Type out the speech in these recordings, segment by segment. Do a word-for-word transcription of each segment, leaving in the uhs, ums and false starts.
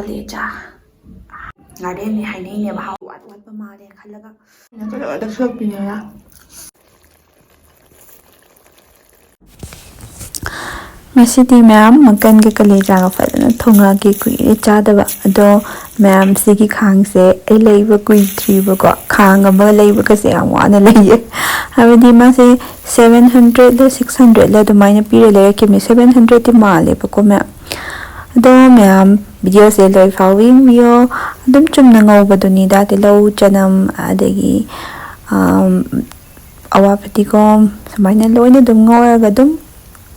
ꯀꯂꯦꯖꯥ꯫ ꯒꯥꯔꯗꯦꯟꯅꯤ ꯍꯥꯏꯅꯩꯅꯦꯕ, ꯍꯥꯎ ꯋꯥꯠ ꯋꯥꯠꯄ ꯃꯥꯜꯂꯦ ꯈꯜꯂꯒ꯫ ꯑꯩꯅ ꯀꯩꯅꯣꯗ ꯁꯣꯛꯄꯤꯅꯦꯔꯥ? ꯉꯁꯤꯗꯤ ꯃꯌꯥꯝ ꯃꯀꯟꯒ ꯀꯂꯦꯖꯥꯒ ꯐꯖꯅ ꯊꯣꯡꯉꯛꯑꯒꯦ, ꯀꯨꯏꯔꯦ ꯆꯥꯗꯕ꯫ ꯑꯗꯣ ꯃꯌꯥꯝ, ꯁꯤꯒꯤ ꯈꯥꯡꯁꯦ ꯑꯩ ꯂꯩꯕ ꯀꯨꯏꯗ꯭ꯔꯤꯕꯀꯣ, ꯈꯥꯡ ꯑꯃ ꯂꯩꯕꯒꯁꯦ ꯌꯥꯝ ꯋꯥꯅ ꯂꯩꯌꯦ꯫ ꯍꯥꯏꯕꯗꯤ ꯃꯥꯁꯦ ꯁꯚꯦꯟ ꯍꯟꯗ꯭ꯔꯦꯗꯂ ꯁꯤꯛꯁ ꯍꯟꯗ꯭ꯔꯦꯗꯂ ꯑꯗꯨꯃꯥꯏꯅ ꯄꯤꯔ ꯂꯩꯔꯛꯈꯤꯕꯅꯦ, ꯁꯚꯦꯟ ꯍꯟꯗ꯭ꯔꯦꯗꯇꯤ ꯃꯥꯜꯂꯦꯕꯀꯣ ꯃꯌꯥꯝ꯫ ꯑꯗꯣ ꯃꯌꯥꯝ, ꯚꯤꯗꯤꯑꯣꯁꯦ ꯂꯣꯏ ꯐꯥꯎꯕ ꯌꯦꯡꯕꯤꯌꯣ꯫ ꯑꯗꯨꯝ ꯆꯨꯝꯅ ꯉꯧꯕꯗꯨꯅꯤꯗ, ꯇꯤꯜꯍꯧ, ꯆꯅꯝ, ꯑꯗꯒꯤ ꯑꯝ, ꯑꯋꯥ ꯐꯗꯤꯒꯣꯝ, ꯁꯨꯃꯥꯏꯅ ꯂꯣꯏꯅ ꯑꯗꯨꯝ ꯉꯧꯔꯒ ꯑꯗꯨꯝ,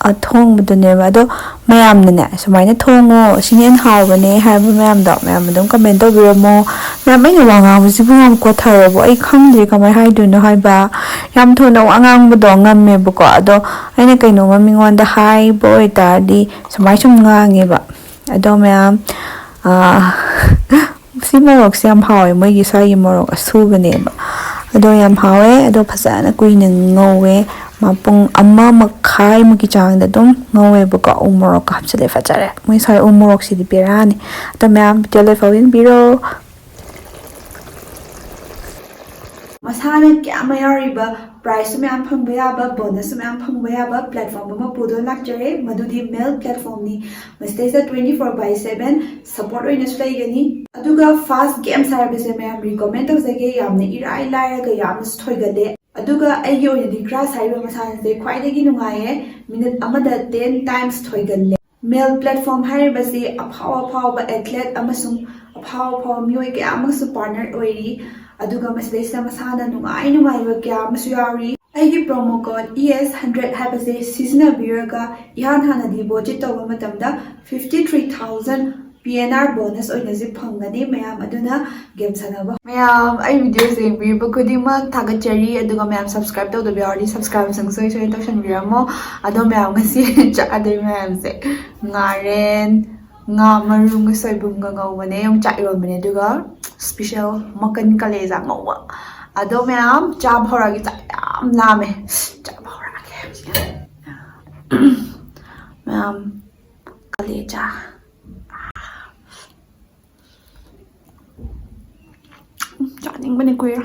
ꯑ, ꯊꯣꯡꯕꯗꯨꯅꯦꯕ꯫ ꯑꯗꯣ ꯃꯌꯥꯝꯅꯅꯦ, ꯁꯨꯃꯥꯏꯅ ꯊꯣꯡꯉꯣ, ꯁꯤꯅ ꯍꯦꯟꯅ ꯍꯥꯎꯕꯅꯦ ꯍꯥꯏꯕ ꯃꯌꯥꯝꯗꯣ, ꯃꯌꯥꯝ ꯑꯗꯨꯝ ꯀꯃꯦꯟ ꯇꯧꯕꯤꯔꯝꯃꯣ꯫ ꯃꯌꯥꯝ, ꯑꯩꯅ ꯋꯥ ꯉꯥꯡꯕꯁꯤꯕꯨ ꯌꯥꯝ ꯀꯣꯊꯔꯕꯣ? ꯑꯩ ꯈꯪꯗ꯭ꯔꯦ ꯀꯃꯥꯏꯅ ꯍꯥꯏꯗꯣꯏꯅꯣ ꯍꯥꯏꯕ꯫ ꯌꯥꯝ ꯊꯨꯅ ꯋꯥ ꯉꯥꯡꯕꯗꯣ ꯉꯝꯃꯦꯕꯀꯣ꯫ ꯑꯗꯣ ꯑꯩꯅ ꯀꯩꯅꯣꯝꯃ ꯃꯤꯉꯣꯟꯗ ꯍꯥꯏꯕ ꯑꯣꯏꯇꯥꯔꯗꯤ ꯁꯨꯃꯥꯏ ꯁꯨꯝ ꯉꯥꯡꯉꯦꯕ꯫ ꯑꯗꯣ ꯃꯌꯥꯝ, ꯑ, ꯁꯤ ꯃꯣꯔꯣꯛꯁꯦ ꯌꯥꯝ ꯍꯥꯎꯋꯦ, ꯃꯣꯏꯒꯤ ꯁ꯭ꯋꯥꯏꯒꯤ ꯃꯣꯔꯣꯛ ꯑꯁꯨꯕꯅꯦꯕ꯫ ꯑꯗꯣ ꯌꯥꯝ ꯍꯥꯎꯋꯦ꯫ ꯑꯗꯣ ꯐꯖꯅ ꯀꯨꯏꯅ ꯉꯧꯋꯦ, ꯃ-, ꯄꯨꯡ ꯑꯃ ꯃꯈꯥꯏꯃꯨꯛꯀꯤ ꯆꯥꯡꯗ ꯑꯗꯨꯝ ꯉꯧꯋꯦꯕꯀꯣ꯫ ꯎ ꯃꯣꯔꯣꯛꯀ ꯍꯥꯞꯆꯤꯜꯂꯦ, ꯐꯖꯔꯦ꯫ ꯃꯣꯏ ꯁ꯭ꯋꯥꯏ ꯎ ꯃꯣꯔꯣꯛꯁꯤꯗꯤ ꯕꯦꯔꯥꯅꯤ꯫ ꯑꯗꯣ ꯃꯌꯥꯝ, ꯚꯤꯗꯤꯑꯣ ꯂꯣꯏꯐꯥꯎ ꯌꯦꯡꯕꯤꯔꯣ꯫ ꯃꯁꯥꯅ ꯀꯌꯥꯝ ꯌꯥꯎꯔꯤꯕ, ꯄ꯭ꯔꯥꯏꯖꯁꯨ ꯃꯌꯥꯝ ꯐꯪꯕ ꯌꯥꯕ, ꯕꯣꯅꯁꯁꯨ ꯃꯌꯥꯝ ꯐꯪꯕ ꯌꯥꯕ ꯄ꯭ꯂꯦꯠꯐꯣꯝ ꯑꯃ ꯄꯨꯗꯨꯅ ꯂꯥꯛꯆꯔꯦ, ꯃꯗꯨꯗꯤ ꯃꯦꯜ ꯄ꯭ꯂꯦꯠꯐꯣꯝꯅꯤ꯫ ꯃꯁꯤꯗꯩꯁꯤꯗ twenty four by seven support ꯑꯣꯏꯅꯁꯨ ꯂꯩꯒꯅꯤ꯫ ꯑꯗꯨꯒ ꯐꯥꯁ ꯒꯦꯝꯁ ꯍꯥꯏꯕꯁꯦ ꯃꯌꯥꯝ ꯔꯤꯀꯃꯦꯟ ꯇꯧꯖꯒꯦ, ꯌꯥꯝꯅ ꯏꯔꯥꯏ ꯂꯥꯏꯔꯒ ꯌꯥꯝꯅꯁꯨ ꯊꯣꯏꯒꯜꯂꯦ꯫ ꯑꯗꯨꯒ ꯑꯩꯒꯤ ꯑꯣꯏꯅꯗꯤ ꯒ꯭ꯔꯥꯁ ꯍꯥꯏꯔꯤꯕ ꯃꯁꯥꯟꯅꯁꯦ ꯈ꯭ꯋꯥꯏꯗꯒꯤ ꯅꯨꯡꯉꯥꯏꯌꯦ꯫ ꯃꯤꯅꯤꯠ ꯑꯃꯗ ten times ꯊꯣꯏꯒꯜꯂꯦ꯫ ꯃꯦꯜ ꯄ꯭ꯂꯦꯠꯐꯣꯝ ꯍꯥꯏꯔꯤꯕꯁꯤ ꯑꯐꯥꯎ ꯑꯐꯥꯎꯕ ꯑꯦꯊꯂꯦꯠ ꯑꯃꯁꯨꯡ ꯑꯐꯥꯎ ꯑꯐꯥꯎꯕ ꯃꯤꯑꯣꯏ ꯀꯌꯥ ꯑꯃꯒꯁꯨ ꯄꯥꯔꯠꯅꯔ ꯑꯣꯏꯔꯤ꯫ ꯑꯗꯨꯒ ꯃꯁꯤꯗꯩꯁꯤꯗ ꯃꯁꯥꯟꯅ ꯅꯨꯡꯉꯥꯏ ꯅꯨꯡꯉꯥꯏꯕ ꯀꯌꯥ ꯑꯃꯁꯨ ꯌꯥꯎꯔꯤ꯫ ꯑꯩꯒꯤ promo code E S hundred ꯍꯥꯏꯕꯁꯦ ꯁꯤꯖꯤꯟꯅꯕꯤꯔꯒ ꯏꯍꯥꯟ ꯍꯥꯟꯅ ꯗꯤꯄꯣꯖꯤꯠ ꯇꯧꯕ ꯃꯇꯝꯗ fifty three thousand P N R bonus ꯑꯣꯏꯅꯁꯨ ꯐꯪꯒꯅꯤ ꯃꯌꯥꯝ꯫ ꯑꯗꯨꯅ ꯒꯦꯝ ꯁꯥꯟꯅꯕ꯫ ꯃꯌꯥꯝ, ꯑꯩ ꯚꯤꯗꯤꯑꯣꯁꯦ ꯌꯦꯡꯕꯤꯔꯤꯕ ꯈꯨꯗꯤꯡꯃꯛ ꯊꯥꯒꯠꯆꯔꯤ꯫ ꯑꯗꯨꯒ ꯃꯌꯥꯝ, ꯁꯕꯁꯀ꯭ꯔꯥꯏꯕ ꯇꯧꯗꯕ ꯌꯥꯎꯔꯗꯤ ꯁꯕꯁꯀ꯭ꯔꯥꯏꯕꯁꯤꯡ ꯁꯣꯏ ꯁꯣꯏ ꯇꯧꯁꯟꯕꯤꯔꯝꯃꯣ꯫ ꯑꯗꯣ ꯃꯌꯥꯝ, ꯉꯁꯤ ꯆꯥꯗꯣꯏ ꯃꯌꯥꯝꯁꯦ ꯉꯥꯔꯦꯟ, ꯉꯥ ꯃꯔꯨꯝꯒ ꯁꯣꯏꯕꯨꯝꯒ ꯉꯧꯕꯅꯦ, ꯌꯥꯝ ꯆꯥꯛ ꯏꯔꯣꯟꯕꯅꯦ, ꯑꯗꯨꯒ ꯁ꯭ꯄꯤꯁꯦꯜ ꯃꯀꯟ ꯀꯂꯦꯖꯥ ꯉꯧꯕ꯫ ꯑꯗꯣ ꯃꯌꯥꯝ, ꯆꯥꯕ ꯍꯧꯔꯛꯑꯒꯦ, ꯆꯥꯛ ꯌꯥꯝ ꯂꯥꯝꯃꯦ, ꯆꯥꯕ ꯍꯧꯔꯛꯑꯒꯦ꯫ ꯃꯌꯥꯝ, ꯀꯂꯦꯖꯥ꯫ ꯅꯤꯡꯕꯅꯤ ꯀꯨꯏꯔꯦ꯫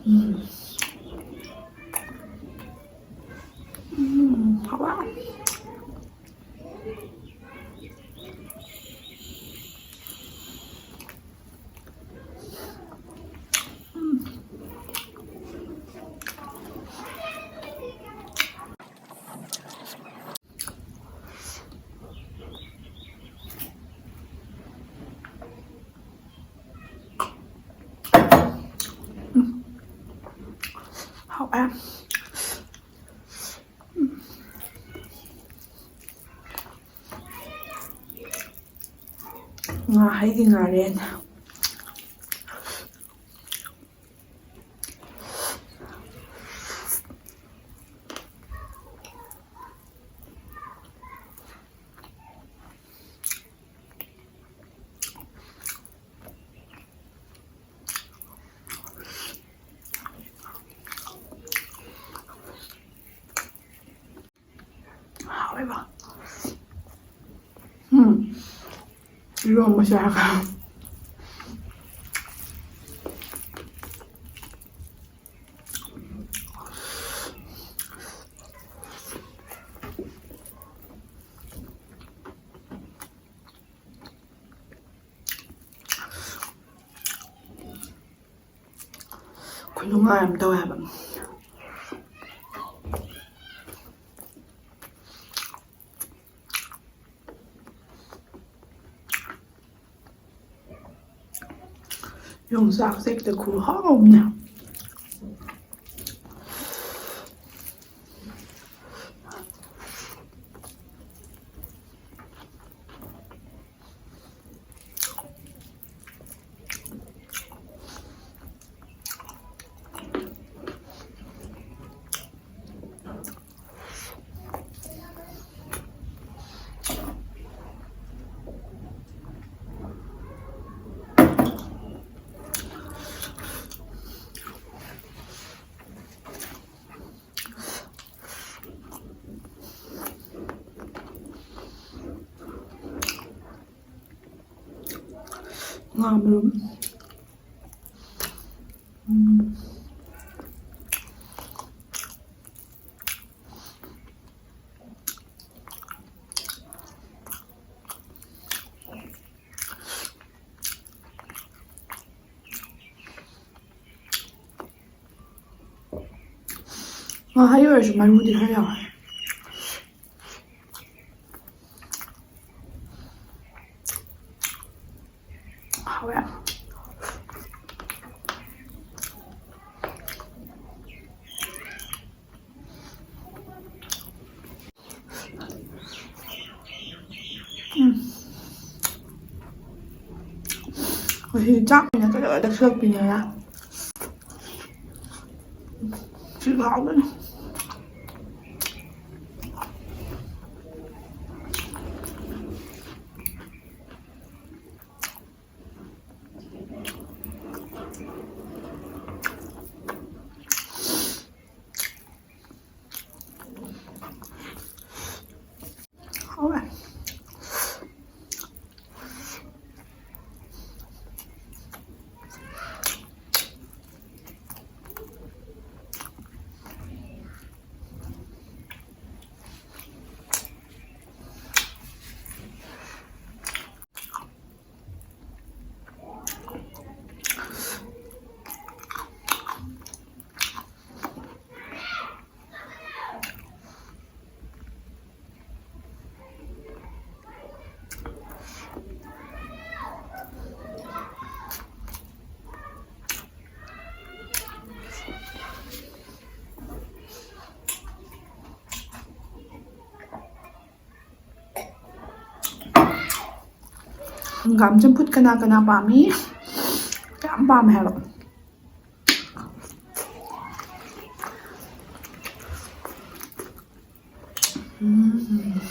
ꯎꯝ꯫ ꯎꯝ, ꯍꯥꯎꯋꯦ꯫ ꯍꯥꯎꯋꯦ꯫ ꯉꯥꯍꯩꯒꯤ ꯉꯥꯔꯦꯟ꯫ ꯍꯥꯎꯋꯦꯕ꯫ ꯎꯝ꯫ ꯏꯔꯣꯝꯕꯁꯦ ꯍꯥꯏꯔꯒ꯫ ꯈꯨꯅꯨꯡꯉꯥꯏ ꯑꯃ ꯇꯧꯋꯦ ꯍꯥꯏꯕ꯫ ꯌꯣꯡꯆꯥꯛꯁꯦ ꯍꯦꯛꯇ ꯈꯨꯍꯥꯎ ꯑꯃꯅꯦ꯫ ꯉꯥ ꯃꯔꯨꯝ꯫ ꯎꯝ꯫ ꯉꯥꯍꯩ ꯑꯣꯏꯔꯁꯨ ꯃꯔꯨꯗꯤ ꯈꯔ ꯌꯥꯎꯋꯦ꯫ ꯍꯥꯎꯋꯦ꯫ ꯎꯝ꯫ ꯉꯁꯤꯗꯤ ꯆꯥꯛ ꯑꯣꯏꯅ ꯐꯖꯅ ꯇꯛꯁꯤꯜꯂꯛꯄꯤꯅꯦꯅ꯫ ꯁꯤꯁꯨ ꯍꯥꯎꯕꯅꯤ꯫ ꯍꯥꯎꯋꯦ꯫ ꯍꯪꯒꯥꯝ ꯆꯝꯐꯨꯠ ꯀꯅꯥ ꯀꯅꯥ ꯄꯥꯝꯃꯤ? ꯌꯥꯝ ꯄꯥꯝꯃꯦ ꯍꯥꯏꯕ꯫ ꯎꯝ꯫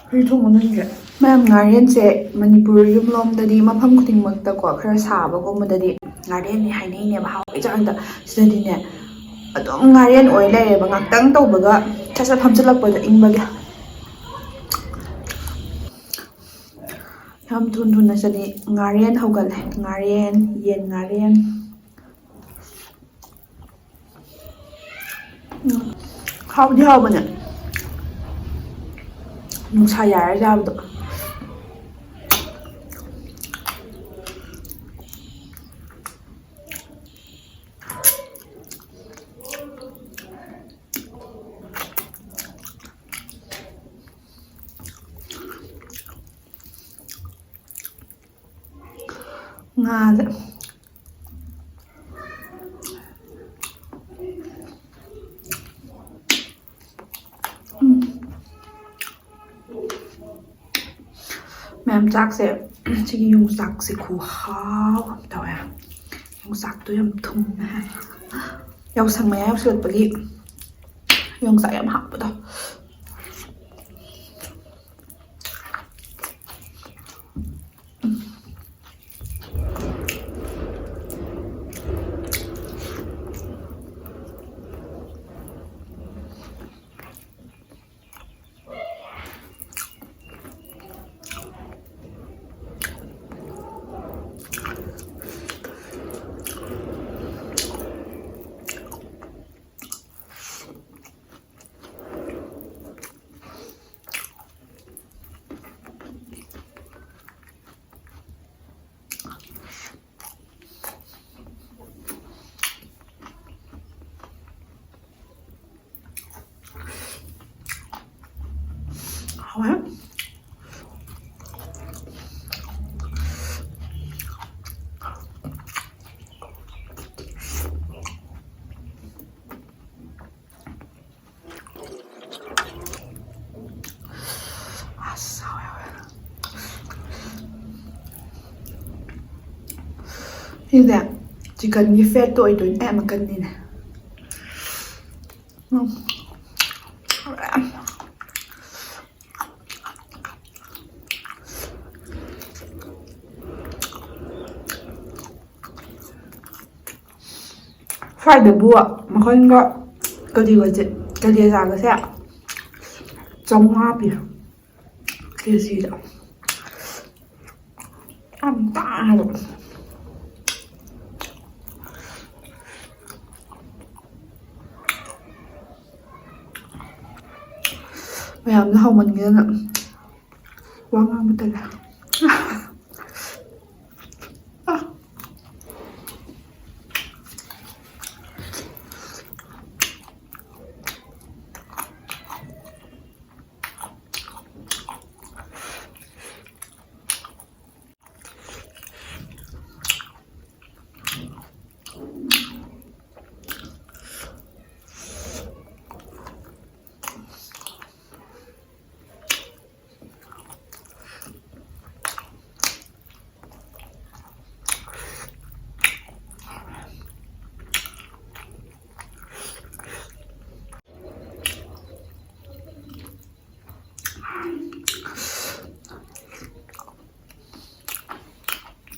ꯍꯨꯏ ꯊꯣꯡꯕ ꯅꯪꯒꯤ꯫ ꯃꯌꯥꯝ, ꯉꯥꯔꯦꯟꯁꯦ ꯃꯅꯤꯄꯨꯔ ꯌꯨꯝꯂꯣꯝꯗꯗꯤ ꯃꯐꯝ ꯈꯨꯗꯤꯡꯃꯛꯇꯀꯣ, ꯈꯔ ꯁꯥꯕꯒꯨꯝꯕꯗꯗꯤ ꯉꯥꯔꯦꯟꯅꯤ ꯍꯥꯏꯅꯩꯅꯦꯕ, ꯍꯥꯎꯕꯩ ꯆꯥꯡꯗ꯫ ꯁꯤꯗꯗꯤꯅꯦ ꯑꯗꯨꯝ ꯉꯥꯔꯦꯟ ꯑꯣꯏ ꯂꯩꯔꯦꯕ, ꯉꯥꯛꯇꯪ ꯇꯧꯕꯒ ꯁꯠ ꯁꯠ ꯐꯝꯖꯤꯜꯂꯛꯄꯗ ꯏꯪꯕꯒꯤ꯫ ꯌꯥꯝ ꯊꯨ ꯊꯨꯅ ꯆꯠꯂꯤ꯫ ꯉꯥꯔꯦꯟ ꯍꯧꯒꯠꯂꯦ꯫ ꯉꯥꯔꯦꯟ, ꯌꯦꯟ ꯉꯥꯔꯦꯟ꯫ ꯎꯝ, ꯍꯥꯎꯗꯤ ꯍꯥꯎꯕꯅꯦ꯫ ꯅꯨꯡꯁꯥ ꯌꯥꯏꯔ ꯆꯥꯕꯗꯣ꯫ ꯉꯥꯁꯦ꯫ ꯎꯝ꯫ ꯃꯌꯥꯝ, ꯆꯥꯛꯁꯦ, ꯁꯤꯒꯤ ꯌꯣꯡꯆꯥꯛꯁꯦ ꯈꯨꯍꯥꯎ ꯑꯃ ꯇꯧꯋꯦ꯫ ꯌꯣꯡꯆꯥꯛꯇꯣ ꯌꯥꯝ ꯊꯨꯝꯃꯦ꯫ ꯌꯥꯎꯁꯪ ꯃꯌꯥ ꯌꯧꯁꯤꯜꯂꯛꯄꯒꯤ ꯌꯣꯡꯆꯥꯛ ꯌꯥꯝ ꯍꯥꯞꯄꯗꯣ꯫ ꯍꯥꯎꯋꯦ꯫ ꯑꯁ, ꯍꯥꯎꯋꯦ, ꯍꯥꯎꯋꯦ꯫ ꯁꯤꯁꯦ ꯆꯤꯛꯀꯟꯒꯤ ꯐꯦꯠꯇꯣ ꯑꯣꯏꯗꯣꯏꯅꯦ, ꯑꯦ, ꯃꯀꯟꯅꯤꯅꯦ꯫ ꯎꯝ꯫ ꯁ꯭ꯋꯥꯏꯗꯕꯨ ꯃꯈꯣꯏꯒ ꯀꯔꯤꯒꯁꯦ, ꯀꯂꯦꯖꯥꯒꯁꯦ ꯆꯥꯝꯃꯉꯥ ꯄꯤ ꯀꯦꯖꯤꯗ꯫ ꯌꯥꯝ ꯇꯥꯡꯉꯦꯕ꯫ ꯃꯌꯥꯝꯅ ꯍꯧꯃꯟꯒꯤꯗꯅ ꯋꯥ ꯉꯥꯡꯕ ꯇꯜꯂꯦ꯫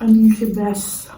ꯑꯅꯤꯁꯦ best꯫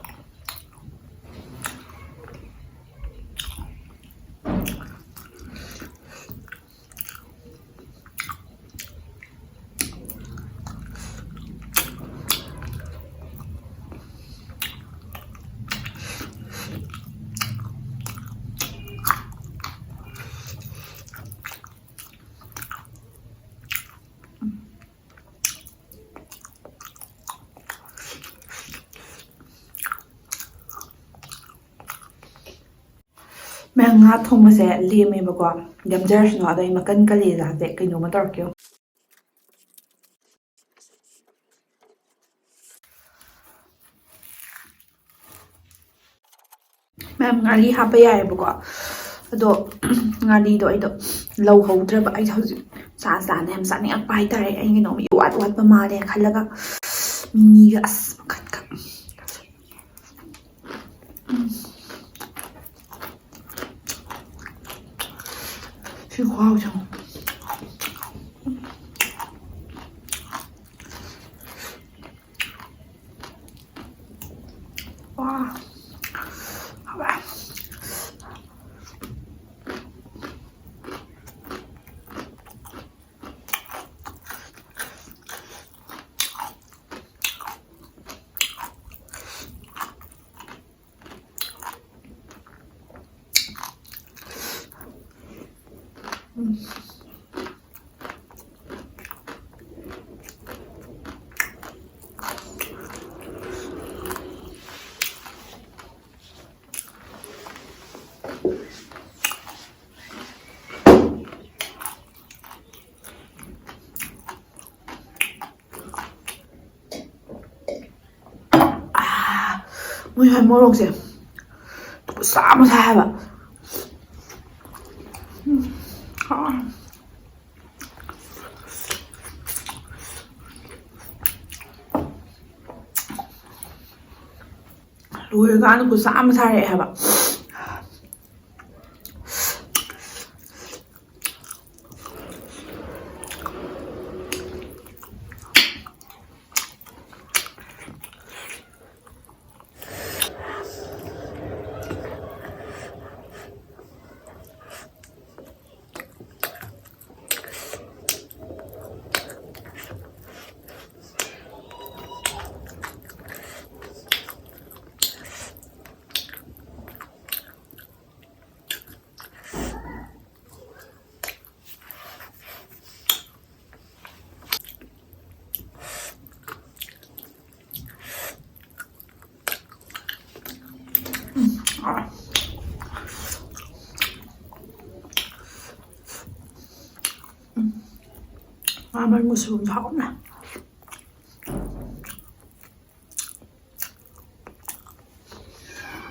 ꯃꯌꯥꯝ, ꯉꯥ ꯊꯣꯡꯕꯁꯦ ꯂꯦꯝꯃꯦꯕꯀꯣ, ꯂꯦꯝꯖꯔꯁꯅꯨ꯫ ꯑꯗꯣ ꯑꯩ ꯃꯀꯟ ꯀꯂꯦꯖꯥꯁꯦ ꯀꯩꯅꯣꯝꯃ ꯇꯧꯔꯛꯀꯦ꯫ ꯃꯌꯥꯝ, ꯉꯥꯔꯤ ꯍꯥꯞꯄ ꯌꯥꯏꯑꯕꯀꯣ꯫ ꯑꯗꯣ ꯉꯥꯔꯤꯗꯣ ꯑꯩꯗꯣ ꯂꯧꯍꯧꯗ꯭ꯔꯕ꯫ ꯑꯩꯗꯣ ꯍꯧꯖꯤꯛ ꯆꯥ ꯆꯥꯅ ꯌꯥꯝ ꯆꯥꯅꯤꯡꯉꯛꯄ ꯍꯥꯏꯇꯥꯔꯦ꯫ ꯑꯩ ꯀꯩꯅꯣꯝ ꯏꯋꯥꯠ ꯋꯥꯠꯄ ꯃꯥꯜꯂꯦ ꯈꯜꯂꯒ ꯃꯤꯃꯤꯒ ꯑꯁ ꯃꯈꯟ ꯈꯛ꯫ ꯎꯝ꯫ ꯁꯤ ꯈꯨꯍꯥꯎꯁꯦ ꯌꯦꯡꯉꯣ꯫ ꯋꯥ꯫ ꯍꯥꯎꯋꯦ꯫ ꯃꯣꯏ ꯁ꯭ꯋꯥꯏ ꯃꯣꯔꯣꯛꯁꯦ ꯈꯨꯠꯁꯥ ꯑꯃ ꯁꯥꯏ ꯍꯥꯏꯕ꯫ ꯎꯝ꯫ ꯑꯥ꯫ ꯂꯣꯏꯔꯀꯥꯟꯗ ꯈꯨꯠꯁꯥ ꯑꯃ ꯁꯥꯔꯛꯑꯦ ꯍꯥꯏꯕ꯫ ꯎꯝ꯫ ꯉꯥ ꯃꯔꯨꯝ ꯃꯨꯁꯨꯕꯁꯨ ꯍꯥꯎꯕꯅꯦ꯫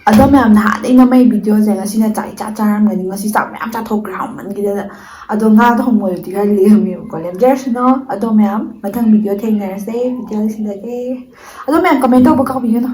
ꯑꯗꯣ ꯃꯌꯥꯝ, ꯅꯍꯥꯟꯗꯩ ꯅꯝꯃꯛꯏ videoꯁꯦ ꯉꯁꯤꯅ ꯆꯥꯛ ꯏꯆꯥ ꯆꯥꯔꯝꯒꯅꯤ꯫ ꯉꯁꯤ ꯆꯥꯛ ꯃꯌꯥꯝ ꯆꯥꯊꯣꯛꯈ꯭ꯔꯦ ꯍꯥꯎꯃꯟꯈꯤꯗꯅ꯫ ꯑꯗꯣ ꯉꯥ ꯊꯣꯡꯕꯗꯨꯗꯤ ꯈꯔ ꯂꯦꯝꯃꯦꯕꯀꯣ꯫ ꯂꯦꯝꯖꯔꯁꯅꯨ꯫ ꯑꯗꯣ ꯃꯌꯥꯝ, ꯃꯊꯪ video ꯊꯦꯡꯅꯔꯁꯦ꯫ Video ꯂꯣꯏꯁꯤꯜꯂꯒꯦ꯫ ꯑꯗꯣ ꯃꯌꯥꯝ, comment ꯇꯧꯕ ꯀꯥꯎꯕꯤꯒꯅꯨ꯫